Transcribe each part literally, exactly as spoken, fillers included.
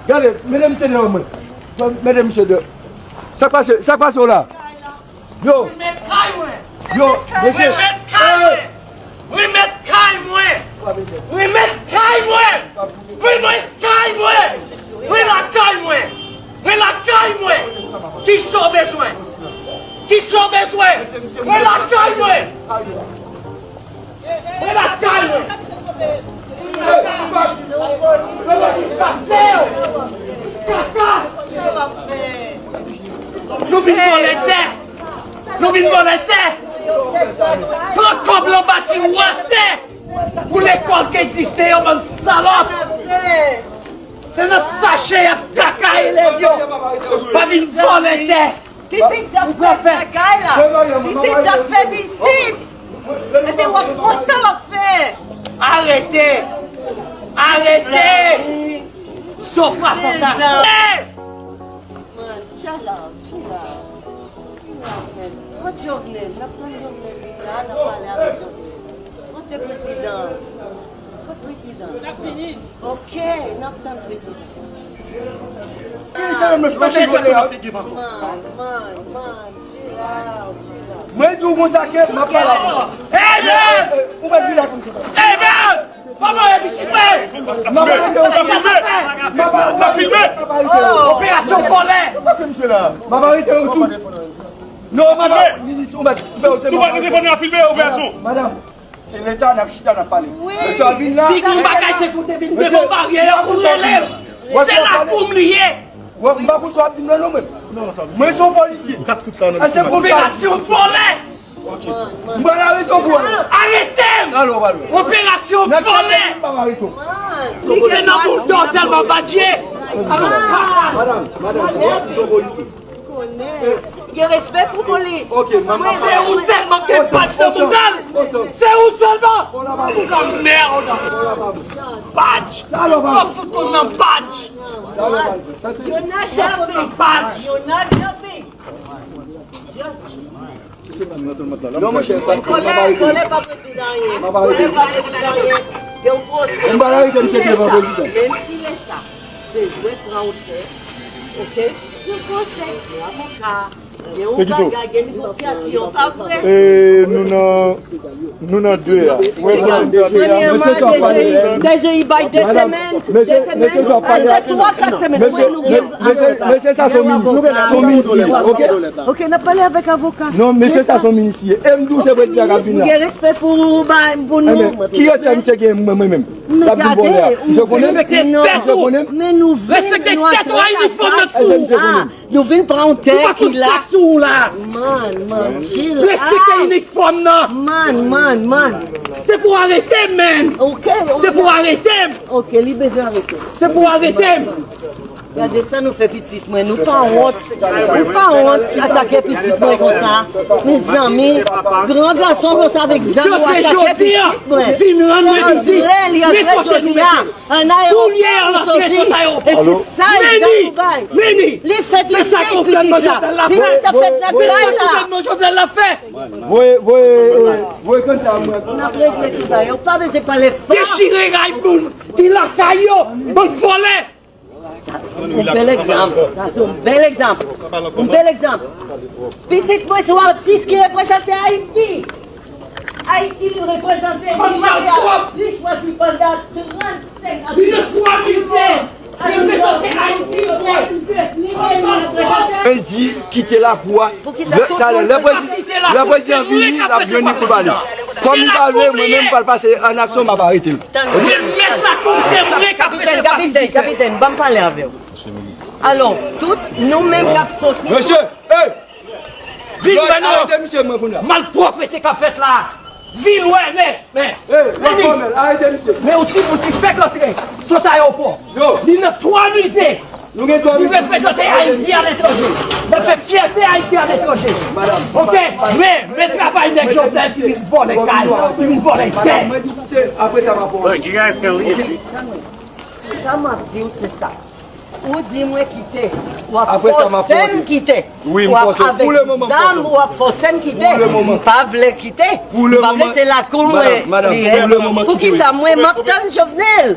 Gade, mete misye deyò mwen. Mete misye deyò. Sa k pase, sa k pase w la? Yo. Yo, mesye. Remèt kay mwen. Remèt kay mwen. Remèt kay mwen. Remèt kay mwen. Remèt lakay mwen. Remèt lakay mwen. Kisa w bezwen? Kisa w bezwen? Remèt lakay mwen. Remèt lakay mwen. Remèt kay mwen. Kaka. Nou vin vòlè tè. Nou vin vòlè tè. Pran kòb lan bati wè tè. Pou lekòl ki egziste yo, bann salòp. Se nan sache y ap kaka elèv yo. Pa vin vòlè tè. Pitit sa fè bagay la. Pitit sa fè pitit. Epi w ap konsa w ap fè. Arete. Arete. Sopra sa sa. Man, chill out, chill out. Chill out, man. Kot Jovenel? N ap tann Jovenel vin la, n ap pale avèk Jovenel. Kote prezidan? Kot prezidan? N ap vini. Ok, n ap tann prezidan. Ki jan mwen fè vòlè a? Man, man, man, chill out, chill out. Mwen di w konsa ke m ap pale avè w. Hey, man! Ou mèt vin la konsa. Hey, man! Kòman e pitit mwen? M ap arete w tou. M ap arete w tou. Operasyon vòlè. M ap arete w tou. Non, madan, minis, ou mèt fè w te. Nou pa nou te fè nou filme operasyon. Madan, se leta n ap chita n ap pale. Mesye a vin la. Si gon bagay se pou te vin devan baryè a pou rele m. Se la pou m li ye. Wè, m pa konn sa w ap di m nan non mwen. Mwen se yon polisye. Èske konsa? Operasyon vòlè. M pral arete w pou wè. Arete m! Talè w pral wè. Operasyon vòlè. M pral arete w. Se nan bouldozè l m ap badye. Madanm, madanm, madanm, mwen se yon polisye. Gen respè pou polis. Ok, manman. Se ou sèlman ki gen badj nan mouda l. Se ou sèlman. Fouka mèd. Badj. Fò fout ou nan badj. Yo nan shopping. Yo nan shopping. Non, monchè, sa, m ap arete. Kòlè pa rezoud anyen. M ap arete. Kòlè pa rezoud anyen. Gen yon pwosè. M pa arete misye devan prezidan. Menm si leta bezwen pran otè, ok? Gen pwosè, gen avoka, gen yon bagay, gen negosyasyon, pa vre? E nou nan Nou nan de a. Premyèman, deje, deje, i bay de semèn, de semèn, twa, kat semèn. Mesye, mesye, sa se yon minis, se yon minis li ye, ok? Ok, n ap pale avèk avoka. Non, mesye, sa se yon minis li ye. E m di w se prezidan k ap vin la. Gen respè pou, pou nou. Ki respè misye gen mwen, mwen menm? L ap vin vòlè a. Misye konnen? Misye konnen? Men nou vin, nou atake. Nou vin pran yon tè ki la. Man, man, chill out. Respekte inifòm nan. Man, man, man. Se pou arete m, man. Ok, ok. Se pou arete m. Ok, li bezwen arete. Se pou arete m. Gade sa nou fè pitit mwen. Nou pa wont. Nou pa wont atake pitit mwen konsa. Mezanmi, gran gason konsa avèk zam ou atake pitit mwen. Vin rann mwen vizit. Nenpòt kote nou mete. An ayewopò pou soti. E se sa egzanp ou bay. Li fèt, li fèt, pitit la. Pitit la fèt lakay la. Voye, voye, voye kanta mwen. N ap regle tout bagay. Ou pa bezwen pale fò. Dechire kay moun ki lakay yo. Bann vòlè. Yon bèl egzanp. Sa se yon bèl egzanp. Yon bèl egzanp. Pitit mwen se yon atis ki reprezante Ayiti. Ayiti li reprezante, li chwazi pandan trannsenk ane. Mwen di kite lakou a. Talè, lè prezidan, lè prezidan vini, l ap jwenn li pou pale. Kòm li pa vle, mwen menm m pral pase an aksyon, m ap arete l. Remèt lakou, se mwen k ap resevwa vizitè. Kapitèn, kapitèn, ban m pale avè w. Alò, tout nou menm k ap soti. Mesye, hey! Vin wè non. Arete misye mwen kounye a. Malpwòpte k ap fèt la. Vin wè, men, men. Hey, men yon ti, yon ti fèk antre sot ayewopò. Li nan twa mize. Li reprezante Ayiti aletranje. L ap fè fyète Ayiti aletranje. Ok, men, men travay nèg Jovenel ki vin vòlè kay, ki vin vòlè tè. Sa m ap di w se sa. Ou di mwen kite, w ap fòse m kite. W ap avèk zam, w ap fòse m kite. M pa vle kite. M pa vle, se lakou mwen li ye. Poukisa mwen m ap tann Jovenel?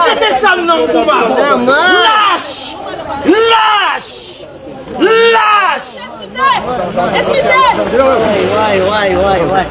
Jete zam nan pou m avè w. Lach! Lach! Lach! Eskize! Eskize! Way, way, way, way.